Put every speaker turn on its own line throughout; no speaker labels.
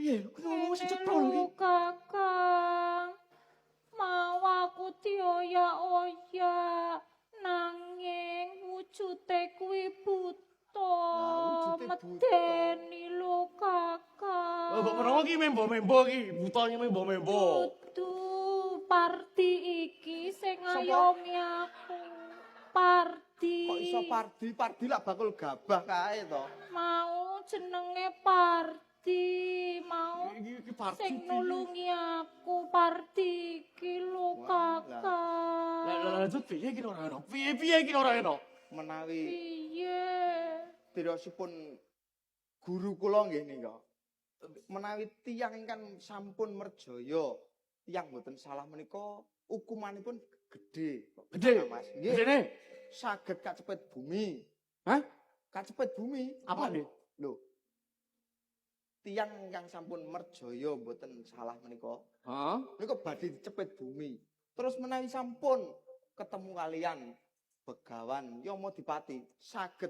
Piye? Kuwi ngomong sing cetha lho iki.
Kakang. Mau aku dioyak-oyak nanging wujude kuwi buta. Medeni lho, Kakang.
Oh, mbok menawa iki membo-membo iki, buta iki membo-membo.
Dudu Pardi iki sing ngayomi aku. Pardi.
Kok iso Pardi? Pardi lak bakul gabah kae to.
Mau jenenge Pardi, mau
Iki Pardi.
sing nulungi aku Pardi iki lho, Kakang.
Lah lanjut piye iki ora ono? Piye-piye iki ora ono?
Menawi
Piye?
tirosipun guru kula nggih nika. Menawi tiyang ingkang sampun merjaya, tiyang mboten salah menika hukumanipun gedhe.
Gedhe?
Mas. Nggih.
Gedene?
Saged kacepet bumi.
Hah?
Kacepet bumi.
Apa nih?
Lho. Tiyang ingkang sampun merjaya mboten salah menika,
Heeh.
menika badhe dicepet bumi. Terus menawi sampun ketemu kalian Begawan Yamadipati saged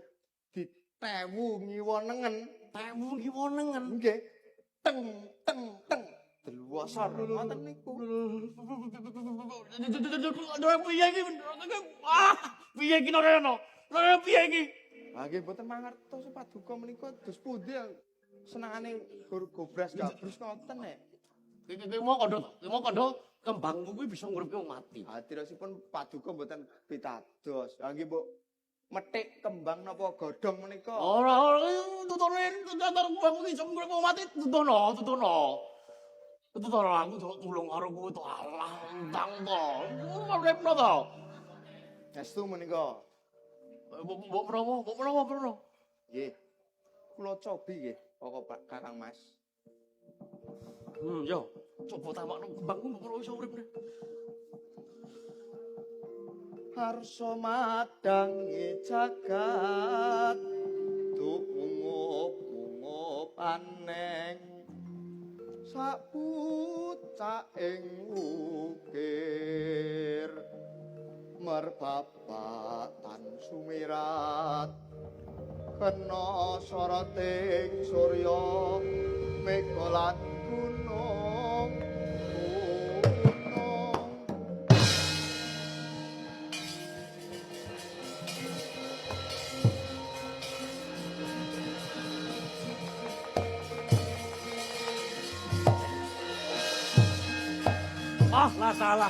ditewu ngiwa nengen.
Tewu ngiwa nengen.
Nggih. Teng teng teng. Delwosor ngoten niku.
Piye iki? Ah, piye iki ora ono? Ora piye iki?
Lah nggih mboten mangertos paduka menika dos pundi senengane gobras gabrus ngoten nek.
Iki mau kandha to? Iki mau kandha kembangku kuwi bisa nguripke wong mati.
Ah tirosipun paduka mboten pitados. Lah nggih mbok metik kembang napa godhong menika.
Ora ora tutune kembangku iki iso nguripke wong mati tutono, tutono. Tutono aku tulung karo kowe to alah ndang to. Uripno to.
Estu menika.
Mbok menawa, mbok menawa menawa.
Nggih. Kula cobi nggih, Koko Kakang Mas.
Yo, coba tamakno kembangku mbok menawa iso urip meneh.
Harsa madangi jagat tungup-ungup aneng sapucaking ukir merbabat tan sumirat kena soroting surya mega lan gunung gunung.
Ah, lah salah.